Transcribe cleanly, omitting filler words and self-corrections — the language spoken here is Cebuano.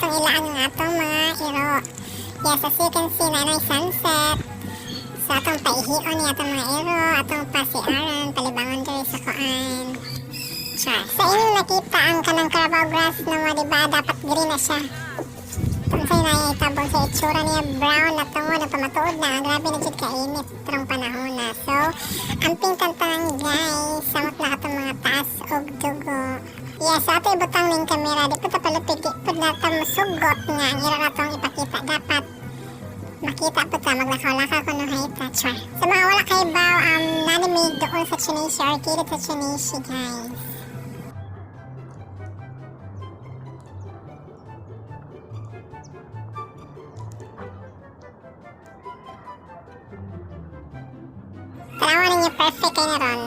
Atong ilaan ang atong mga iro. Yes, as you can see na ay sunset. So atong paihion ni atong mga iro, atong pasiaran, palibangon diri sa kuan. Char. Sa inyong nakita ang kanang carabao grass na mga, diba, dapat green na siya. Unsay nahitabo sa itsura niya, brown na tungo na pamatuod na grabe na jud kainit karong panahon na. So, amping tantangan, guys, samot na atong mga taas og dugo. Yes, so ato ibutang ning kamera, di po ta palupig, di po na ta musugot nga ang iro na tong ipakita. Dapat makita po ta, maglakaw-lakaw kuno hayta, char. Sa mga wala kay baw, nanimig doon sa Tunisia or kilid sa Tunisia, guys. Tanawa ninyo, perfect kay na ron.